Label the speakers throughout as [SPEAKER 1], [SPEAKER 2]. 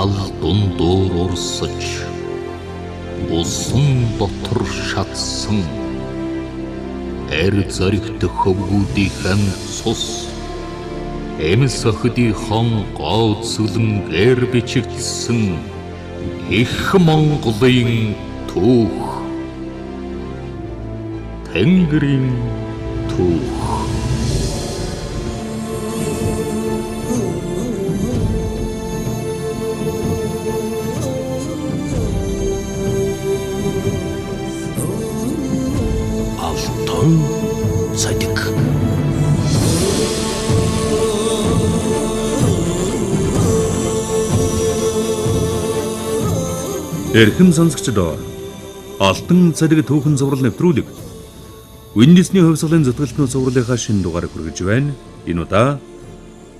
[SPEAKER 1] Шал дундуур урсаж, усан дотор шатсан эр зоригт хөвгүүдийнхэн цус эмс охидынхон гоо цөлөнгээр бичигдсэн их Монголын түүх, Тэнгэрийн түүх. Алтан цадик.
[SPEAKER 2] Эрхэм сонсогчдоо, Алтан цадик түүхэн цуврал нэвтрүүлэг Виндисний хувьсгалын зүтгэлтнүү цувралынхаа шинэ дугаарыг хүргэж байна. Энэ удаа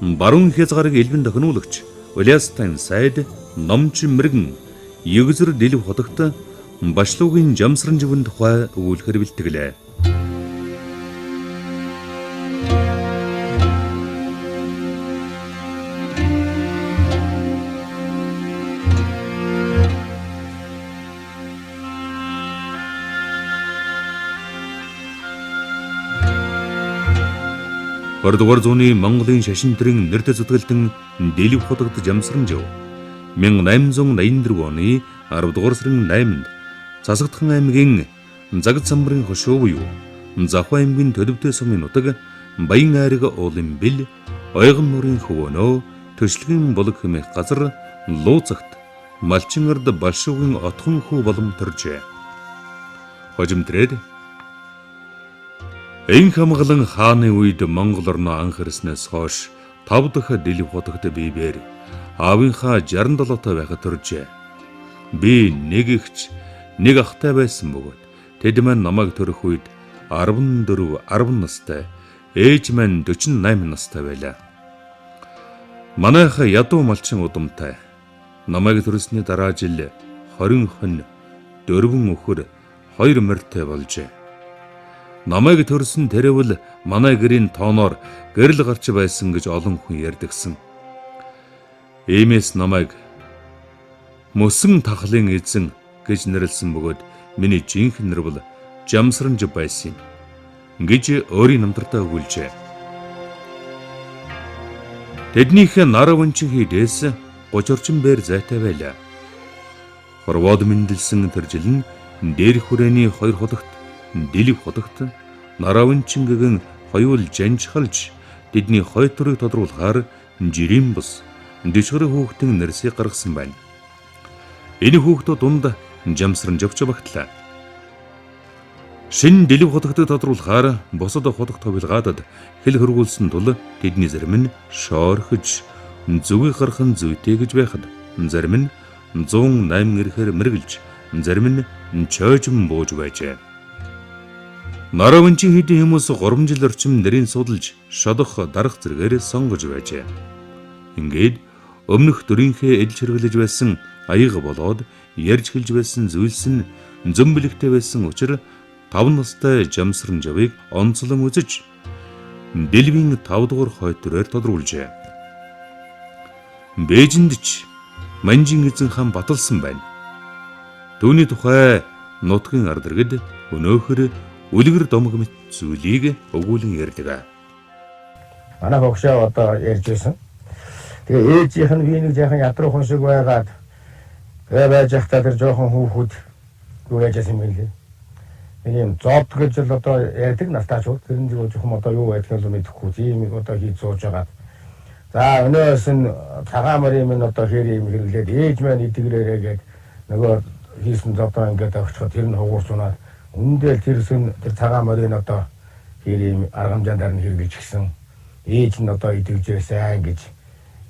[SPEAKER 2] баруун хязгаарыг элбэн тохируулагч Улястан сайд номч мэрэгэн Егзөр Дэлв хотогт Башлуугийн Жамсранживын тухай өгүүлэхэр бэлтгэлээ. Хордугаар зууны Монголын шашин төрийн нэртэй зүтгэлтэн Дэлв хотогт Жамсранжив 1884 оны 10 дугаар сарын 8-нд Засагдхан аймгийн Загад самбарын хошуу буюу Завхаа аймгийн Төлөвтэй сумын нутаг Баян айраг уулын бэл Ойгон нуурын хөвөөнөө Төшлөгийн булаг хэмээх газар Лууцагт Малчин ард Балшуугийн отхон хүү болон төржээ. Хожим тэрээр Энх хамгаалан хааны үед Монгол орноо анх ирснээс хойш 5 дахь Дэлв хотогт биебэр аавынхаа 67-той байхад төржээ. Би нэг эгч нэг ахтай байсан бөгөөд тэд маань намайг төрөх үед 14 10 настай, ээж маань 48 настай байлаа. Манайх ядуу малчин удамтай. Намайг төрсний дараа жил 20 хон 4 өхөр 2 морьтой болжээ. Намайг төрсөн тэрвэл манай гэрийн тооноор гэрэл гарч байсан гэж олон хүн ярьдагсан. Иймээс намайг мөсөн тахлын эзэн гэж нэрлсэн бөгөөд миний жинхэнэ нэр бол Жамсранж байсан юм гэж өөрийн намтартаа өгүүлжээ. Тэднийх Нараванчин хийдээс 30 орчим бээр зайтай байлаа. Хорвоод мэндэлсэн тэр жил нь дээр хүрээний хоёр худагт Дэлв хотогт Нараванчин гэгэн хоёул жанжхалж тэдний хойд төрийг тодруулахаар жирийн бус дөчгөрийн хүүхдийн нэрсийг гаргасан байна. Энэ хүүхдүүд дунд Жамсран жовч багтлаа. Шинэ Дэлв хотогтыг тодруулахаар бусад хотогт хувилгаадад хэл хөргүүлсэн тул тэдний зарим нь шоорхож зүгийг гарах нь зүйтэй гэж байхад зарим нь 108 ирэхээр мэргэлж зарим нь чойжм бууж байжээ. Нараванчин хэдийн хүмүүс 3 жил орчим нэрийн судалж шодох дарах зэрэгээр сонгож байжээ. Ингээд өмнөх төрийнхээ эдэлж хэрэглэж байсан аяга болоод ярьж хэлж байсан зүйлс нь зөн бэлэгтэй байсан учир 5 настай Жамсранжавыг онцлон үзэж Дэлвийн 5 дугаар хойд төрөөр тодруулжээ. Бээжинд ч Манжин эзэн хаан баталсан байна. Түүний тухай нутгийн ард иргэд өнөөхөр үлгэр домог мэт зүйлийг өгүүлэн ярьдаг.
[SPEAKER 3] Манай хогшоо одоо ярьж байсан. Тэгээ ээжийнх нь би нэг жаахан ядуухан шиг байгаад тэгээ байж байхдаа тэр жоохон хүүхэд юу яаж байсан юм бэ? Нэг юм зод гэж л одоо ярьдаг настаачууд тэр нь жоохон одоо юу байдгийг л мэдэхгүй тийм одоо хийж сууж байгаад. За өнөөс нь цагаан морийн минь одоо хэр юм хэрэглээд ээж маань идэгрээрээ гээд нөгөө хийсэн зодоо ингээд авчихад тэр нь хугуурч унаад үнэндээ тэр сөн тэр цагаан морийн одоо хэр юм арга хэмжээнд нь хэрэглэж гисэн ээж нь одоо идэгжээсэн гэж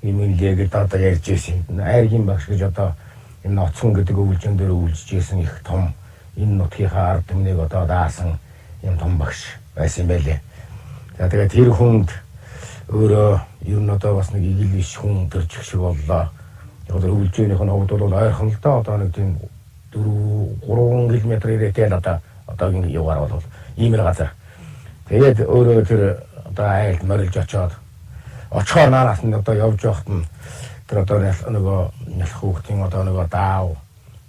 [SPEAKER 3] юм лээ гэдээ одоо ярьж байсан. Айргийн багш гэж одоо энэ ноцхон гэдэг өвлжөн дээр өвлжиж исэн их том энэ нутгийнхаа ард түмнийг одоо даасан юм том багш байсан юм байлээ. За тэгээд тэр хүнд өөрөө ер нь одоо бас нэг игэл биш хүн төрчих шиг боллоо. Яг л өвлжөөнийх нь хувьд бол ойрхон л доо одоо нэг тийм 4 3 км ирээтэй л одоо одоогийн югаар бол ийм л газар. Тэгээд өөрөө тэр одоо айлд морилж очоод очихоор наанаас нь одоо явж байхад нь Тэр одоо нөгөө нялх хүүхдийн одоо нөгөө даав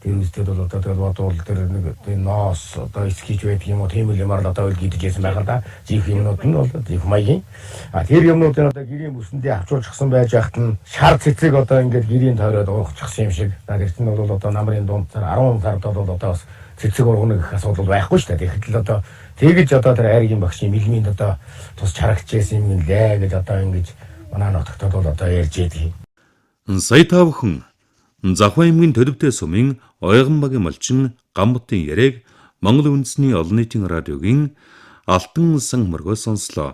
[SPEAKER 3] тэр үстэд бол одоо тэгэл бодвол тэр нэг ноос одоо эсгийж байдаг юм уу тийм л юмар л одоо гидэж байсан байгаа да. Жих юмнууд нь бол жих маягийн. А тэр юмнуудыг одоо гэрийн бүсэндээ авчуулчихсан байж байхад нь шар цэцэг одоо ингээд гэрийн тойроод уухчихсан юм шиг. Тэр чинь бол одоо намрын дунд сар 10 сард бол одоо бас цэцэг ургана гэх асуудал байхгүй шүү дээ. Тэгэхэд л одоо тэгэж одоо тэр айргийн багшийн мэлминд одоо тус чарагчээсэн юм лээ гэж одоо ингэж манай нутагтад бол одоо ярьж байдаг.
[SPEAKER 2] Сая та бүхэн Завхан аймгийн Төлөвтэй сумын Ойгон багийн малчин Гамбатын яриаг Монгол Үндэсний олон нийтийн радиогийн Алтан сан мөргөө сонслоо.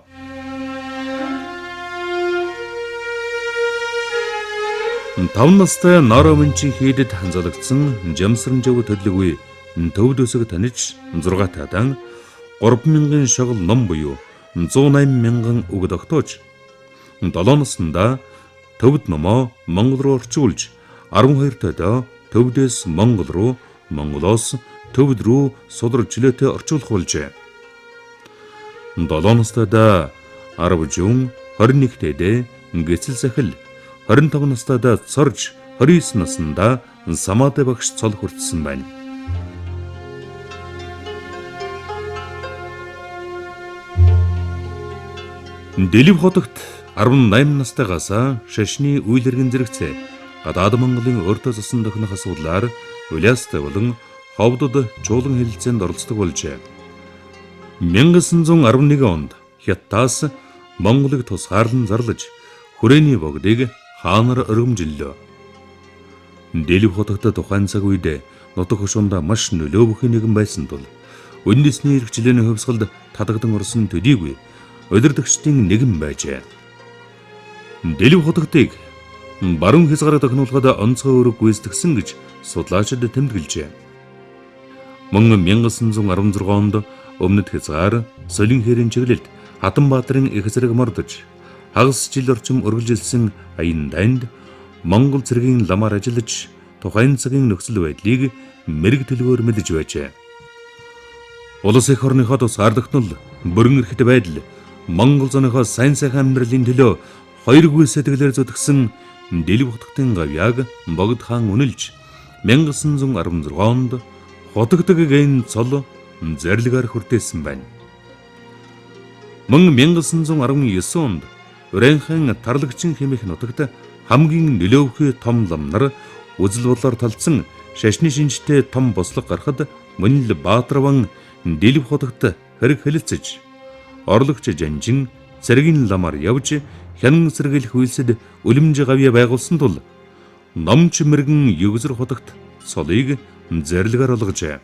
[SPEAKER 2] Таван настай Норомынчийн хийдэд ханзалагдсан Жамсрамжав төлөвгүй төвд өсөг таниж 6 тадан 3000 шогол ном буюу 108 мянган үг тогтоож 7 наснда төвд номоо Монгол руу орчуулж 12 тойдоо төвдөөс Монгол руу, Монголоос төвд рүү судар чөлөөтэй орчуулах болжээ. 7 настайдаа 10 жун 21-тэйдээ гэцэл сахил 25 настайдаа цорж 29 наснда самаадай багш цол хүртсэн байна. Дэлив хотогт 18 настайгаас шашны үйл хэргийн зэрэгцээ гадаад Монголын өөртөө засан тохинох асуудлаар Улиастай болон Ховдод чуулган хэлэлцээнд оролцдог болжээ. 1911 онд Хятадаас Монголыг тусгаарлан зарлаж хүрээний богдыг хаанаар өргөмжиллөө. Дэлив хотогт тухайн цаг үед нутаг хошуунд маш нөлөө бүхий нэгэн байсан тул үндэсний эрх чөлөөний хувьсгалд татагдан орсон төдийгүй удирдагчдын нэгэн байжээ. Дэлив хотогтыг баруун хязгаараа тохируулахад онцгой үүрэг гүйцэтгсэн гэж судлаачид тэмдэглэжээ. Мөн 1916 онд өмнөд хязгаар Солин хэрийн чиглэлд Хатанбаатарын их зэрэг мордож хагас жил орчим үргэлжилсэн аян дайнд Монгол цэргийн ламаар ажиллаж тухайн цагийн нөхцөл байдлыг мэрэг төлгөөр мэдэж байжээ. Улс эх орныхоо тусгаар тогтнол, бүрэн эрхт байдал, Монгол зоныхоо сайн сайхан амьдралын төлөө хоёргүй сэтгэлээр зүтгэсэн Дэлив хотогтын гавьяаг Богд хаан үнэлж 1916 онд хотогдог гэн цол зорилгоор хүртээсэн байна. Мөн 1919 онд Урянхан тарлагчин хэмээх нутагт хамгийн нөлөөвхий том лам нар үзэл бодлоор талдсан шашны шинжтэй том бослого гарахад мөн л Баатарван Дэлив хотогт хэрэг хэлэлцэж орлогч жанжин цэргийн ламаар явж хянан сэргийлэх үйлсэд үлэмж гавья байгуулсан тул номч мэрэгэн Югзэр хотогт цолыг зорилгоор олгожээ.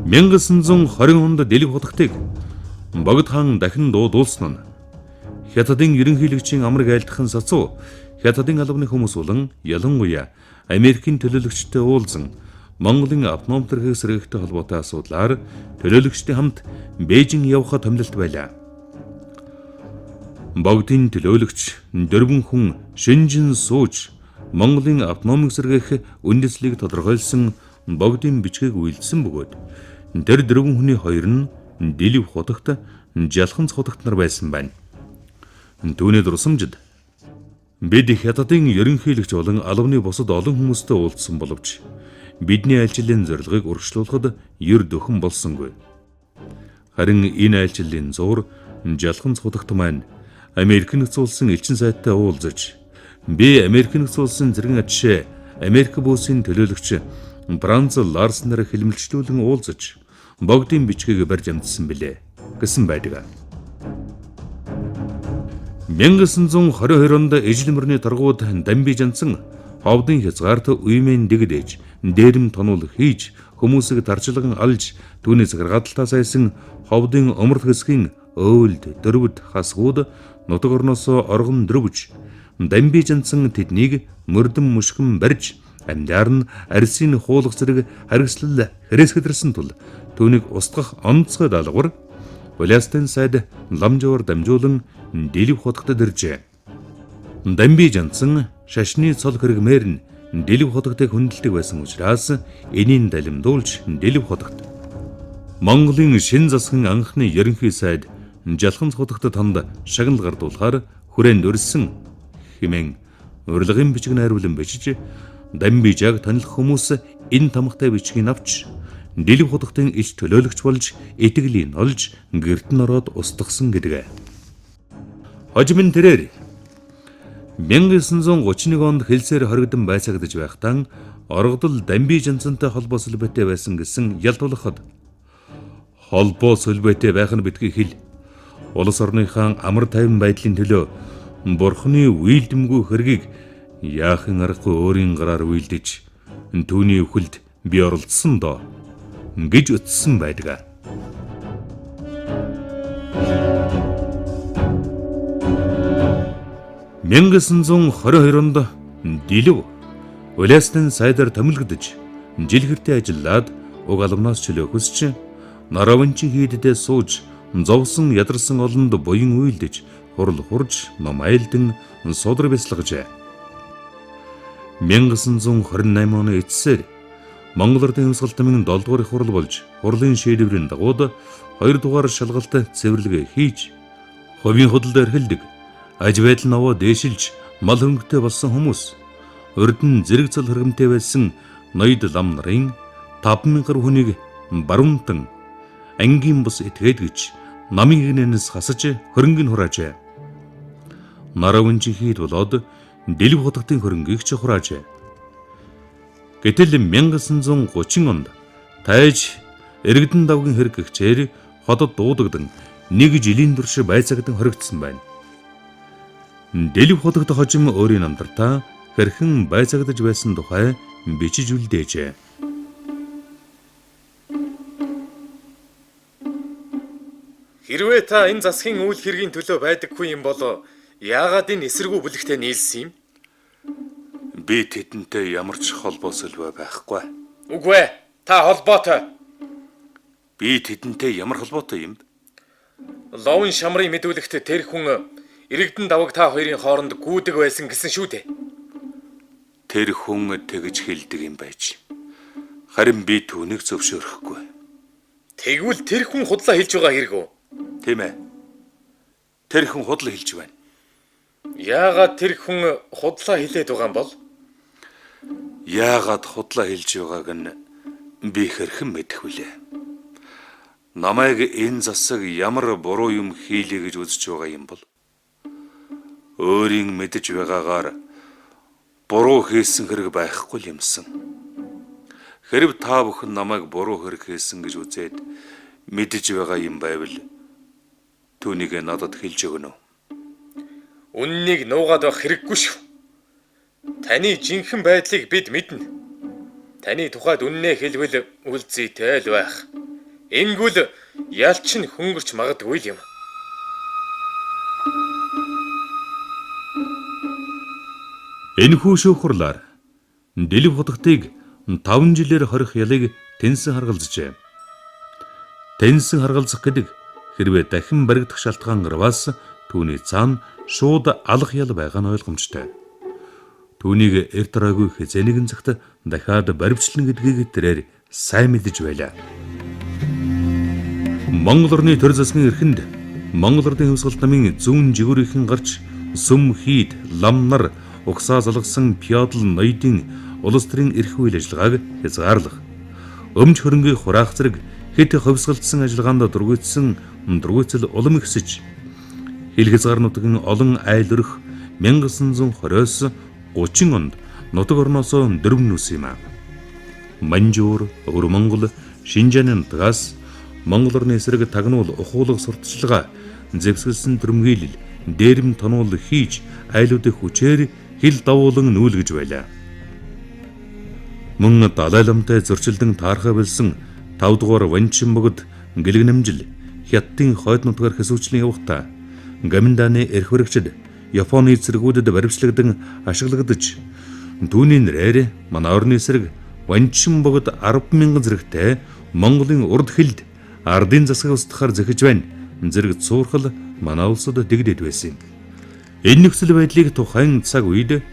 [SPEAKER 2] 1920 онд Дэлив хотогтыг Богд хаан дахин дуудуулсан нь Хятадын ерөнхийлөгчийн амраг айлтгах нь сацуу Хятадын албаны хүмүүс болон ялангуяа Америкийн төлөөлөгчтэй уулзан Монголын автоном төрхийг сэргээхтэй холбоотой асуудлаар төлөөлөгчдийн хамт Бээжин явахад томилолт байлаа. Богдын төлөөлөгч дөрвөн хүн шинжин сууж Монголын автономыг сэргээх үндэслэлийг тодорхойлсон богдын бичгийг үйлдсэн бөгөөд тэр дөрвөн хүний хоёр нь Дэлив хотогт, Жалханц хотогт нар байсан байна. Түүний дурсамжид бид Хятадын ерөнхийлөгч болон албаны бусад олон хүмүүстэй уулзсан боловч бидний айлчлалын зорилгыг урагшлуулахад ер дөхөн болсонгүй. Харин энэ айлчлалын зуур Жалханц хотогт маань Америк нэгдсэн улсын элчин сайдтай уулзаж би Америк нэгдсэн улсын зэргийн атше Америк бүүсийн төлөөлөгч Бранз Ларснер хэлмэлчлүүлэн уулзаж богдын бичгийг барьж амжсан билээ гэсэн байдаг. 1922 онд ижил мөрний торгууд дамби жанцсан ховдын хязгаарт уймэн дэгдэж дээрэм тонол хийж хүмүүсийг дарчилган алж түүний захиргаадалтаас айсан ховдын оморт хэсгийн өөлд дөрвөд хасгууд нутаг орноос оргон дөрвж дамби жанцсан тэднийг мөрдөн мөшгөн барьж амьдаар нь арьсыг хуулах зэрэг харгислал хэрэгсгэрсэн тул түүнийг устгах онцгой даалгавар Улиастын сайд ламжуур дамжуулан Дэлив хотогтод иржээ. Дамби жанцсан шашны цол хэрэгмээр нь Дэлив хотогтыг хүндэлдэг байсан учраас энийг далимдуулж Дэлив хотогт Монголын шин засгийн анхны ерөнхий сайд Жалханц хотогт танд шагнал гардуулахаар хүрээнд өрсөн хэмээн урилгын бичиг найруулан бичиж Дамбижааг танилх хүмүүс энэ тамгатай бичгийг авч Дэлив худагтын элч төлөөлөгч болж итгэлийг олж гэрт нь ороод устгасан гэдэг. Хожим нь тэрээр 1931 онд хэлсээр хоригдон байцаагдаж байхдаа оргодол Дамби Жанцантай холбоо сөлбөтэй байсан гэсэн ялдуулахад холбоо сөлбөтэй байх нь битгий хэл. Улс орныхаа амар тайван байдлын төлөө бурхны уйлдэмгүй хэргийг яахын аргагүй өөрийн гараар уйлдэж түүний өхөлд би оролцсон доо гэж үтсэн байдаг. 1922 онд Дэлив Улаастын сайдаар томилогдож жил хэртэ ажиллаад уг албанаас чөлөө хүсч Нараванчин хийддээ сууж зовсон ядарсан олонд буян уйлдэж хурал хурж ном айлдан судар бясалгажээ. 1928 оны эцсээр Монгол Ардын Хувьсгал намын 7 дугаар их хурал болж хурлын шийдвэрийн дагуу 2 дугаар шалгалт цэвэрлэгээ хийж хувийн худалд эрхэлдэг аж байдал наваа дээшилж мал хөрөнгөтэй болсон хүмүүс урд нь зэрэг цол хэрэгмтэй байсан ноёд лам нарын 5000 гаруй хүнийг баруунтан ангийн бус этгээд гэж намын гинэнээс хасаж хөрөнгө нь хураажээ. Наравынжийн хийд болоод Дэлив хутгатын хөрөнгийг ч хураажээ. Гэтэл 1930 онд тайж Иргэдэн давгийн хэрэг гэгчээр хотод дуудагдан нэг жилийн турш байцаагдан хоригдсан байна. Дэлив хутагт хожим өөрийн намдартаа хэрхэн байцаагдаж байсан тухай бичиж үлдээжээ.
[SPEAKER 4] Хэрвээ та энэ засгийн үйл хэргийн төлөө байдаггүй юм бол яагаад энэ эсэргүү бүлэгтээ нийлсэн юм?
[SPEAKER 2] Би тэдэнтэй ямар ч холбоо сөлбөө байхгүй.
[SPEAKER 4] Үгүй ээ. Та холбоотой.
[SPEAKER 2] Би тэдэнтэй ямар холбоотой юм?
[SPEAKER 4] Ловын шамрын мэдүүлэгт тэр хүн иргэдэн даваг та хоёрын хооронд гүйдэг байсан гэсэн шүү дээ.
[SPEAKER 2] Тэр хүн тэгж хэлдэг юм байж. Харин би түүнийг зөвшөөрөхгүй.
[SPEAKER 4] Тэгвэл тэр хүн худлаа хэлж байгаа хэрэг үү?
[SPEAKER 2] Тийм ээ. Тэр хүн худал хэлж байна.
[SPEAKER 4] Яагаад тэр хүн худлаа хэлээд байгаа юм бол?
[SPEAKER 2] Яагаад худлаа хэлж байгааг нь би хэрхэн мэдэх вүлээ? Намайг энэ засаг ямар буруу юм хийлээ гэж үзэж байгаа юм бол өөрийн мэдэж байгаагаар буруу хийсэн хэрэг байхгүй юмсан. Хэрв та бүхэн намайг буруу хэрэг хийсэн гэж үзээд мэдэж байгаа юм байвал түүнийг надад хэлж өгнө.
[SPEAKER 4] Үннийг нуугаад байх хэрэггүй шүү. Таны жинхэнэ байдлыг бид мэднэ. Таны тухайд үннээ хэлбэл үл зүйтэй л байх. Ингүүл ялч нь хөнгөрч магадгүй юм.
[SPEAKER 2] Энэхүү шүүх хурлаар Дэлив хутгтыг 5 жилээр хорих ялыг тэнсэн харгалзажээ. Тэнсэн харгалзах гэдэг хэрвээ дахин баригдах шалтгаан гарваас түүний цаана шууд алах ял байгаа нь ойлгомжтой. Түүнийг эрт оройгүй хэзээ нэгэн цагт дахиад баривчлана гэдгийг тэрээр сайн мэдэж байлаа. Монгол орны төр засгийн эрхэнд Монгол Ардын Хувьсгал намын зүүн жигүүрийнхэн гарч сүм хийд лам нар угсаа залгасан пиодл ноёдын улс төрийн эрх үйл ажиллагааг хязгаарлах, өмч хөрөнгийг хураах зэрэг хэд хувьсгалдсан ажиллагаанд дургуйтсан дургуйцал улам ихсэж хил хязгаар нутгийн олон айл өрх 1920-оос 30 онд нутаг орноос дөрвөн нүс юм а. Манжуур, Өвөр Монгол, Шинжааны нутгаас Монгол орны эсрэг тагнуул ухуулга сурталчилгаа зэвсгэлсэн дүрмгийлэл дээрэм тонуул хийж айлуудыг хүчээр хил давуулан нүүлгэж байлаа. Мөн Далай ламтай зөрчилдөн таархаа болсон 5 дугаар Ванчин богд гэлэг нэмжил Хятадын хойд нутгаар хэсүүчлэн явахдаа Гаминдааны эрх баригчид Японы цэргүүдэд баривчлагдан ашиглагдаж түүний нэрээр манай орны эсрэг Ванчин богд 10,000 зэрэгтэй Монголын урд хилд ардын засаг устгахаар зэхэж байна. Зэрэг цуурхал манай улсад дэгдээд байсан юм. Энэ нөхцөл байдлыг тухайн цаг үед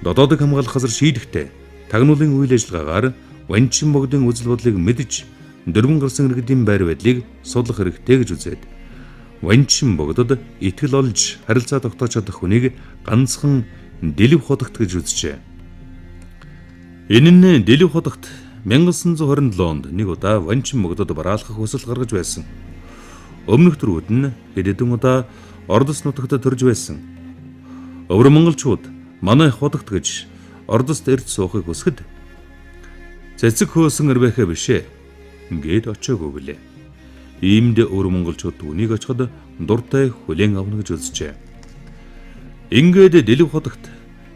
[SPEAKER 2] дотоодыг хамгаалах газар шийдэхдээ тагнуулын үйл ажиллагаагаар Ванчин богдын үзэл бодлыг мэдж дөрвөн гарсан иргэдийн байр байдлыг судлах хэрэгтэй гэж үзээд Ванчин богдод итгэл олж харилцаа тогтоож чадах хүнийг ганцхан Дэлив худагт гэж үзжээ. Энэ нь Дэлив худагт 1927 онд нэг удаа Ванчин богдод бараалхах хүсэл гаргаж байсан. Өмнөх төрүүд нь хэд хэдэн удаа Ордос нутагт төрж байсан. Өвөр монголчууд манай худагт гэж Ордост ирж суухыг хүсэхэд цэцэг хөөсөн эрвэхэ бишээ гээд очоогүй билээ. Иймд өвөр монголчууд түүнийг очиход дуртай хүлээн авна гэж үзжээ. Ингээд Дэлив худагт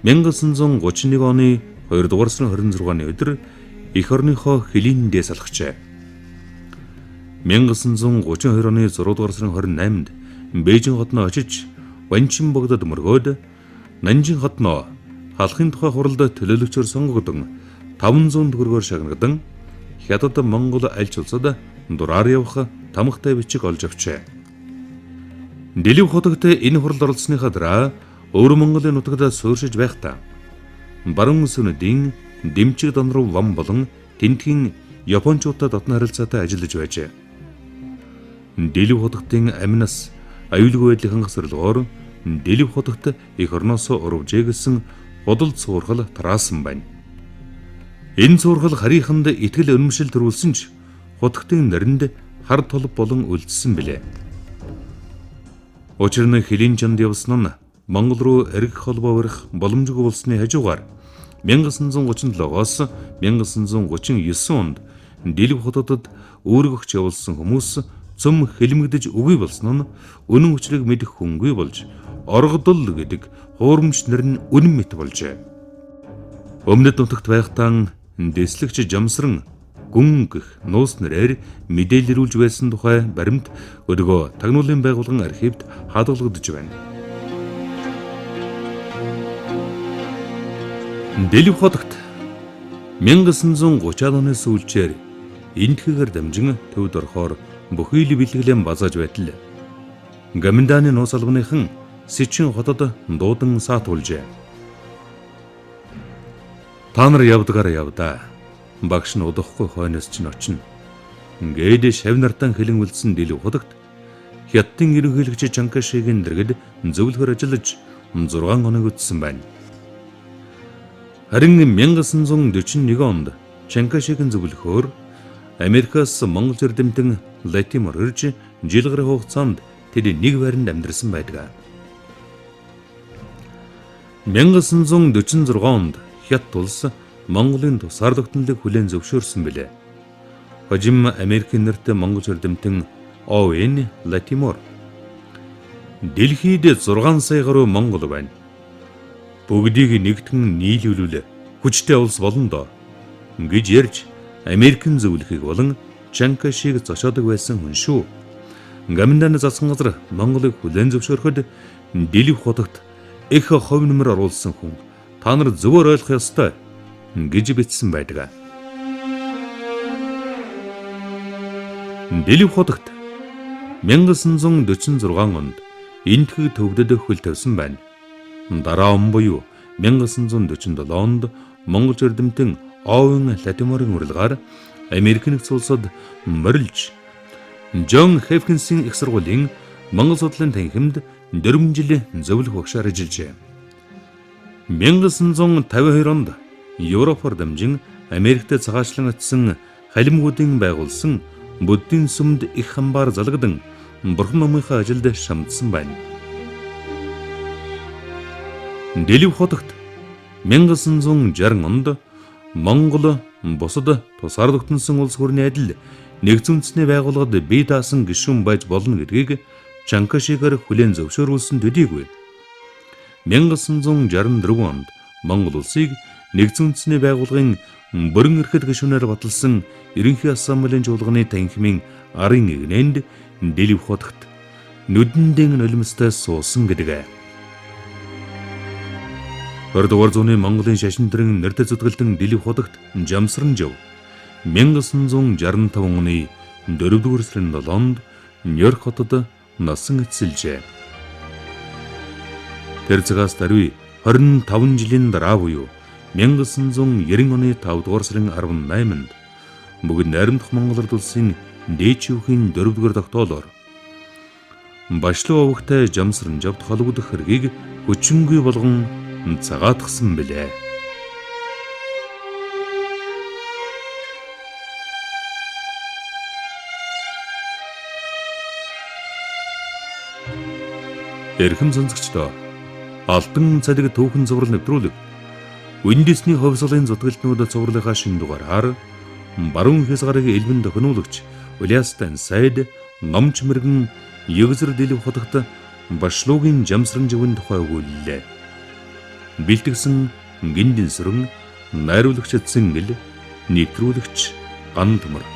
[SPEAKER 2] 1931 оны 2 дугаар сарын 26-ны өдөр эх орныхоо хөлиндээ салгачээ. 1932 оны 6 дугаар сарын 28-нд Бээжин хотноо очиж Ванчин богдод мөргөөд Нанжин хотноо халахын тухай хуралд төлөөлөгчөөр сонгогдсон 500 төгрөгөөр шагнагадан Хятад Монгол альч улсад дураар явах тамгатай бичиг олж авчээ. Дэлив худагт энэ хуралд оролцсныхаа дараа Өвөр Монголын нутагт сууршиж байхдаа баруун сүнэдийн Дэмчиг дон руу ван болон тентгийн Япончуудтай дотны харилцаатай ажиллаж байжээ. Дэлив худагтын амнаас аюулгүй байдлын хангах зорилгоор Дэлив худагт эх орноос урвжээ гэсэн худал цуурхал тараасан байна. Энэ цуурхал харийнханд итгэл үнэмшил төрүүлсэн ч худагтын наринд хар толб болон үлдсэн билээ. Учир нь хөлийн чанд явсан нь Монгол руу эргэх холбоо барих боломжгүй болсны хажуугаар 1937-оос 1939 онд Дэлив хотодод үүрэг өгч явуулсан хүмүүс цөм хилмигдэж үгүй болсон нь үнэн учрыг мэдэх хүнгүй болж оргодол гэдэг хуурамч нэр нь үнэн мэт болжээ. Өмнөд нутагт байхдаа дэслэгч Жамсран гүн гэх нууц нэрээр мэдээлэл ирүүлж байсан тухай баримт өдгөө тагнуулын байгууллагын архивд хадгалагдаж байна. Дэлив хотогт 1930-аад оны сүүлчээр энэтхэгээр дамжин төвд орохоор бүхий л бэлгэлэн базааж байтал Гоминдааны нууц албаныхан Сичин хотод дуудан саатуулжээ. Та нар явдгаар явдаа. Багш нь удахгүй хойноос чинь очино. Ингээд шав нартан хэлэн үлдсэн Дэлив худагт Хятадын ерөнхийлөгч Чанкашигийн дэргэд зөвлөхөр ажиллаж 6 хоног үтсэн байна. Харин 1941 онд Чанкашигийн зөвлөхөөр Америкаас Монгол эрдэмтэн Латимор ирж жил гаруй хугацаанд тэд нэг байранд амьдарсан байдаг. 1946 онд Хятад улс Монголын тусгаар тогтнолыг хүлээн зөвшөөрсөн билээ. Хожим Америкийн нэртэй Монгол эрдэмтэн Оуэн Латимор дэлхийд 6 сая гаруй монгол байна. Бүгдийг нэгтгэн нийлүүлвэл хүчтэй улс болно доо гэж ярьж Америкийн зөвлөхийг болон Чанкашиг зочоодог байсан хүн шүү. Гоминдааны засгийн газар Монголыг хүлээн зөвшөөрөхөд Дэлив худагт их хувь нэмэр оруулсан хүн та нар зөвөр ойлгох ёстой гэж бичсэн байдаг. Дэлив худагт 1946 онд энэтхэг төвдөд хөл тавьсан байна. Дараа он буюу 1947 онд Монгол эрдэмтэн Оуэн Латиморын урилгаар Америк нэгдсэн улсад морилж Джон Хопкинсийн их сургуулийн Монгол судлалын танхимд 4 жил зөвлөх багшаар ажиллажээ. 1952 онд Европоор дамжин Америкт цагаачлан очсон халимгуудын байгуулсан Буддын сүмд их хамбаар залгадан Бурхан номынхаа ажилд шамдсан байна. Дэлив хотогт 1960 онд Монгол бусад тусгаар тогтносон улс хүрний адил нэгдсэн үндэсний байгууллагад бие даасан гишүүн байж болно гэдгийг Чанкашигаар хүлээн зөвшөөрүүлсэн төдийгүй. 1964 онд Монгол улсыг нэгдсэн үндэсний байгууллагын бүрэн эрхт гишүүнээр баталсан Ерөнхий Ассамблийн чуулганы танхимын арын эгнээнд Дэлив хотогт нүдэндээ нулимстай суусан гэдэг. 20 дугаар зууны Монголын шашин төрийн нэртэй зүтгэлтэн Дэлив худагт Жамсранжав 1965 оны 4 дугаар сарын 7-нд Нью-Йорк хотод насан эцэлжээ. Тэр цагаас даруй 25 жилийн дараа буюу 1990 оны 5 дугаар сарын 18-нд бүгд найрамдах Монгол Ард улсын дээд шивхийн 4 дугаар тогтоолоор Башлуу овогтой Жамсранжавд холбогдох хэргийг хүчингүй болгон цагаатгсан билээ. Эрхэм сонсогчдоо, Алтан цалиг түүхэн цуврал нэвтрүүлэг Үндэсний хувьсгалын зүтгэлтнүүд цувралынхаа шинэ дугаараар баруун хязгаарыг элбэн тохируулагч Улястан сайд номч мэрэгэн Егзэр дэлв хотогт Башлуугийн жамсрамживын тухай өгүүллээ. Бэлтгэсэн Гиндэн сүрэн, найруулагч Цэнгэл, нэвтрүүлэгч Ган Төмөр.